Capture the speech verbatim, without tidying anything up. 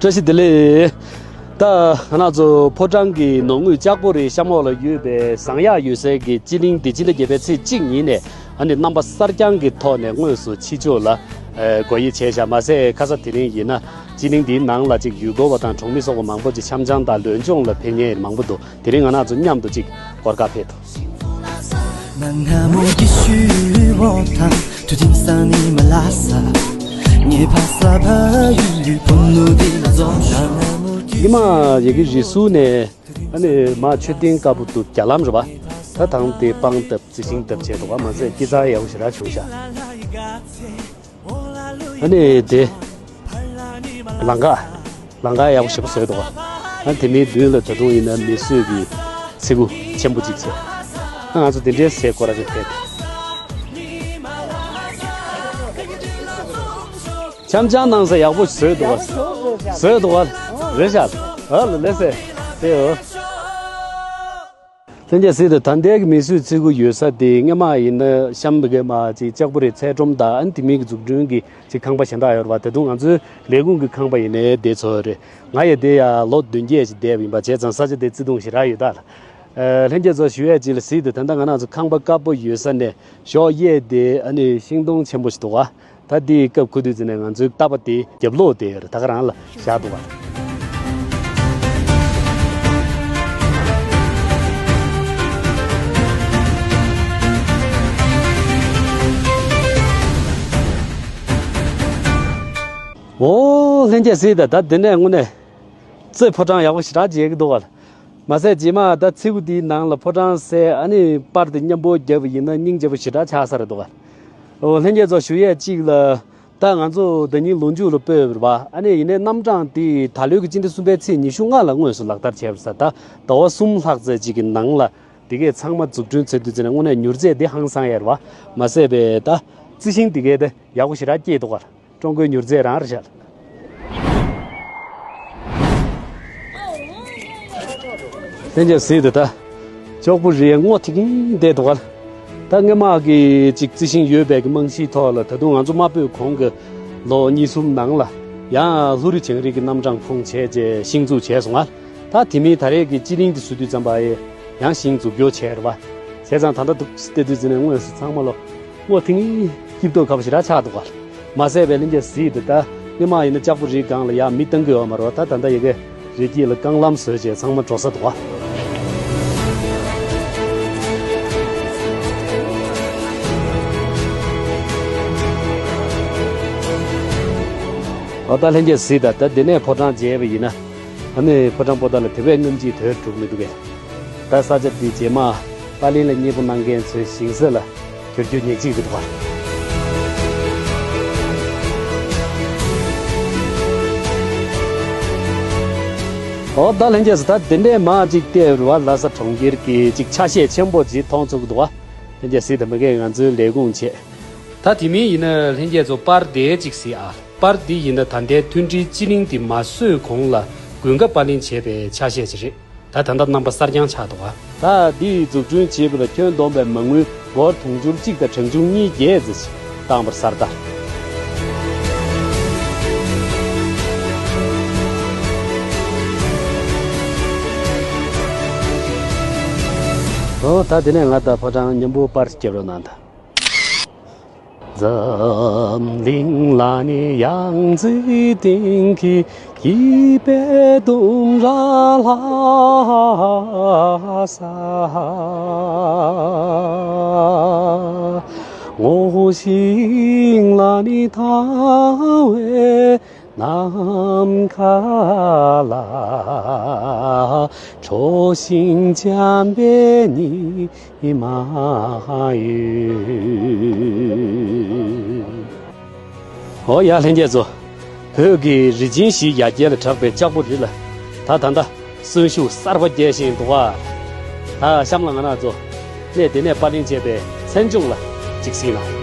བཀྲ་ཤིས་བདེ་ལེགས། ད་ང་རང་ཚོ་ཕོ་བྲང་གི་ནང་ངོས་ལྕགས་པོ་རིའི་གཤམ་འོག་ལ་ཡོད་པའི་ཟངས་གཡག་ཡོད་སའི་གི་སྤྱི་གླིང་དེ་སྤྱི་ཟླ་བརྒྱད་པའི་ཚེས་གཅིག་ཉིན་ནས་ཨ་ནི་རྣམ་པ་གསར་རྐྱང་གི་ཐོག་ནས་དངོས་སུ་ཕྱི་ཕྱོགས་ལ་ཨེ་སྒོ་དབྱེ་བྱས་བཞག་མ་ཟད་ཁ་ས་དེ་རིང་ཡིན་ན་སྤྱི་གླིང་འདིའི་ནང་ལ་ཅིག་ཡུལ་སྐོར་བ་དང་གྲོང་མི་སོགས་པ་མང་པོ་ཅིག་འཆམ་འཆམ་དང་ལོན་ལྗོངས་ལ་ཕེབས་མཁན་མང་པོ་འདུག་དེ་རིང་ང་རང་ཚོ་མཉམ་དུ་ཅིག་སྐོར་ག་ཕེབས་དང་། ཉི་མ་ཡི་གེ་རི་ཟུར་ནས་ཨ་ནི་མ་མཆོད་རྟེན་དཀར་པོ་འདུག་རྒྱ་ལམ་རེད་པ། ད་དང་དེ་སྤང་བཏབ་རྩི་ཤིང་བཏབ་བྱས་འདུག་ག་མ་ཟད་སྐྱེ་འཚར་ཡག་པོ་ཞེ་དྲག་བྱུང་ཤག་ཨ་ནི་དེ་ལམ་ཁ་ལམ་ཁ་ཡག་པོ་ཞེ་པོ་བཟོས་འདུག་ག་ཨ་དེ་མིན་མདུན་ལ་ད་དུང་ཡིན་ན་མི་གསོད་ཀྱི་ཚི་གུ་ཆེན་པོ་གཅིག་བྱས། ཨ་ང་ཚོ་དེ་འདྲའི་སའི་སྐོར་ར་ཅིག་ཕེབས། འཆམ་འཆམ་གནང་ས་ཡག་པོ་བཟོས་འདུག་ག་བཟོས་འདུག་ག་རེད་ཤག་ཨ་ལ་ལེ་སེ་དེ་ཨོ། ལྷན་རྒྱས་གཟིགས་དང་། ད་ལྟའི་གི་མི་གསོད་ཚི་གུ་ཡོད་ས་དེ་སྔོན་མ་ཡིན་ན་གཤམ་གི་མ་ཅིག་ལྕགས་པོ་རི་ཚལ་སྒྲོམ་དང་ཨ་ནི་དེ་མིན་གི་འཛུགས་སྐྲུན་གི་ཅིག་ཁང་པ་གཞན་དག་ཡོད་རེད་པ། ད་དུང་ང་ཚོའི་ལས་ཁུངས་ཀྱི་ཁང་པ་ཡིན་ནའི་དེ་ཚོ་རེད། ང་ཡི་དེ་ཡ་ལོ་བདུན་བརྒྱད་ཅིག་བསྡད་པ་ཡིན་པ་བྱས་ཙང་ས་ཆ་དེ་བརྩི་མཐོང་ཞེ་དྲག་ཡོད་ད། ལྷན་རྒྱས་ཚོ་ཞུ་ཡས་ཅིག་ལ་གཟིགས་དང་། ད་ལྟ་ང་རང་ཚོ་ཁང་པ་དཀར་པོ་ཡོད་ས་ནས་ཞོགས་གཡས་དེ་ཨ་ནི་ཤིང་སྡོང་ཆེན་པོ་ཞིག་འདུག་ག་ད་དེའི་སྐབས་ཁུ་དུས་ཙི་ནས་ང་ཚོའི་རྟ་པ་དེ་རྒྱབ་ལོགས་དེ་རེད། ད་ག་རང་ལ་བཞག་འདུག་ག་ཨོ་ལྷན་རྒྱས་གཟིགས་དང་། ད་དེ་ནས་དངོས་གནས་རྩེ་ཕོ་བྲང་ཡག་པོ་ཞེ་དྲག་མཇལ་གི་འདུག་ག་མ་ཟད་རྗེས་མ་ད་ཚི་གུ་དེའི་ནང་ལ་ཕོ་བྲང་གསལ། ཨ་ནི་པར་དེ་མཉམ་པོ་བརྒྱབ་པ་ཡིན་ན་སྙིང་རྗེ་པོ་ཞེ་དྲག་ཆགས་ས་རེད་འདུག་ག་ཨོ་ལྷན་རྒྱས་ཚོ་ཞུ་ཡས་གཅིག་ལ། ད་ང་ཚོ་ཟླ་ཉིན་ལོ་མཇུག་ལ་སྤོས་པ་རེད་པ། ཨ་ནི་ཡིན་ནའི་རྣམ་གྲངས་དེ་ད་ལོའི་གི་སྤྱི་ཟླ་གསུམ་པའི་ཚེས་ཉི་ཤུ་ལྔ་ལ་དངོས་སུ་ལག་བསྟར་བྱས་པ་རེད་ས། ད་ཟླ་བ་གསུམ་ལྷག་ཙམ་ཅིག་གི་ནང་ལ་དེ་གས་ཚང་མ་འཛུགས་སྐྲུན་བྱེད་དུས་ཙམ་ནས་དངོས་གནས་མྱུར་ཚད་དེ་ཧང་སང་ཡས་རེད་པ། མ་ཟད་པའི་ད་རྩི་ཤིང་དེ་གས་དེ་ཡག་པོ་ཞེ་དྲག་སྐྱེས་འདུག་ག་ཀྲུང་གོའི་མྱུར་ཚད་རང་རེད་ཤག་ལྷན་རྒྱས་གཟིགས་དང་། ད་ལྕགས་པོ་རི་སྔོ་ཐིང་ཐིང་བསྡད་འདུག་ག་ད་སྔོན་མ་གི་ཅིག་རྩི་ཤིང་ཡོད་པའི་གི་རྨང་གཞིའི་ཐོག་ལ་ད་དུང་ང་ཚོ་མ་སྤོས་གོང་གི་ལོ་གཉིས་གསུམ་ནང་ལ་ཡང་ལྷོ་རི་བྱང་རི་གི་རྣམ་གྲངས་ཁུངས་བྱས་རྗེས་ཤིང་འཛུགས་བྱས་སོང་ང་། ད་དེ་མིན་ད་རེས་ཀྱི་སྤྱི་གླིང་དེ་བཟོ་དུས་ཙམ་པ་ཡི་ཡང་ཤིང་འཛུགས་སྐྱོར་བྱས་རེད་པ། བྱས་ཙང་ད་ལྟ་འདུག་བལྟས་དུས་ཙམ་ནས་དངོས་སུ་ཚང་མ་ལོ་སྔོ་ཐིང་ངེ་སྐྱིད་སྡུག་ཁ་པོ་ཞེ་དྲག་ཆགས་འདུག་ག་མ་ཟད་པའི་ལྷན་རྒྱས་གཟིགས་དང་། ད་སྔོན་མ་ཡིན་ན་ལྕགས་པོ་རིའི་སྒང་ལ་ཡང་མི་བཏང་གི་ཡོད་མ་རེད་པ། ད་ད་ལྟ་ཡ་གི་རི་དཀྱིལ་ལ་རྐང་ལམ་བཟོས་བྱས་ཚང་མ་འགྲོ་ས་འདུག་ག་འོ་ད་ལྷན་རྒྱས་གཟིགས་དང་། ད་འདི་ནས་ཕོ་བྲང་མཇལ་བ་ཡིན་ན། ཨ་ནི་ཕོ་བྲང་པོ་ཏ་ལ་དེ་བས་སྔ་ཕྱི་དོར་འགྲོ་མི་འདུག་གས། ད་ས་ཆ་འདི་རྗེས་མ་པར་ལེན་ལ་མཉེས་པོ་གནང་མཁན་ཚོའི་ཞིང་ས་ལ་འགྱུར་རྒྱུ་ཉག་གཅིག་རེད་འདུག་ག་འོ་ད་ལྷན་རྒྱས་ཚོ། ད་འདི་ནས་མར་ཅིག་བལྟས་རུ་བ་ལྷ་ས་གྲོང་ཁྱེར་གྱི་ཅིག་ཆ་ཤས་ཆེན་པོ་ཅིག་མཐོང་ཚུགས་འདུག་ག་ལྷན་རྒྱས་གཟིགས་དང་། མ་གིར་ང་ཚོའི་ལས་ཁུངས་བྱས། ད་དེ་མིན་ཡིན་ན་ལྷན་རྒྱས་ཚོ་པར་དེ་ཅིག་གཟིགས་ཨ། པར་འདི་ཡིན་ན་ད་ལྟའི་མཐུན་སྒྲིལ་སྤྱི་གླིང་འདི་མ་བཟོས་གོང་ལ་དགུན་ཁ་པར་ལེན་བྱས་པའི་ཆ་ཤས་ཅིག་རེད། ད་ད་ལྟ་རྣམ་པ་གསར་རྐྱང་ཆགས་འདུག་ག་ད་འདི་འཛུགས་སྐྲུན་བྱས་པ་ལ་ཁྱོན་བསྡོམས་པའི་མ་དངུལ་སྒོར་དུང་ཕྱུར་གཅིག་དང་གྲངས་ཆུང་གཉིས་བརྒྱད་ཙམ་ཞིག་བཏང་བར་གསལ་ལྟར། འོ་ད་དེ་ནས་ང་དང་ཕོ་བྲང་མཉམ་པོ་པར་རྒྱབ་རོགས་གནང་དང་། འཛམ་གླིང་ལ་ནི་ཡང་རྩེ་གཏིང་གི་སྐྱིད་པའི་ལྟུང་བ་ལྷ་ས། ངོ་ཤེས་ལ་ནི་ཐང་བའི་ནམ་མཁའ་ལ། ཁྲོ་ཞིང་འཇམ་པའི་ཉི་མ་ཡོད། འོ་ཡ་ལྷན་རྒྱས་ཚོ། བོད་ཀྱི་རི་ཆེན་བཞིའི་ཡ་གྱལ་ལ་གྲགས་པའི་ལྕགས་པོ་རི་ལ་ད་ད་ལྟ་གསོན་ཤུགས་གསར་པ་རྒྱས་བཞིན་འདུག་ག་ད་གཤམ་ལ་ང་རང་ཚོ་གནས་དེ་ནས་པར་ལེན་བྱས་པའི་མཚན་ལྗོངས་ལ་ཅིག་གཟིགས་གནང་།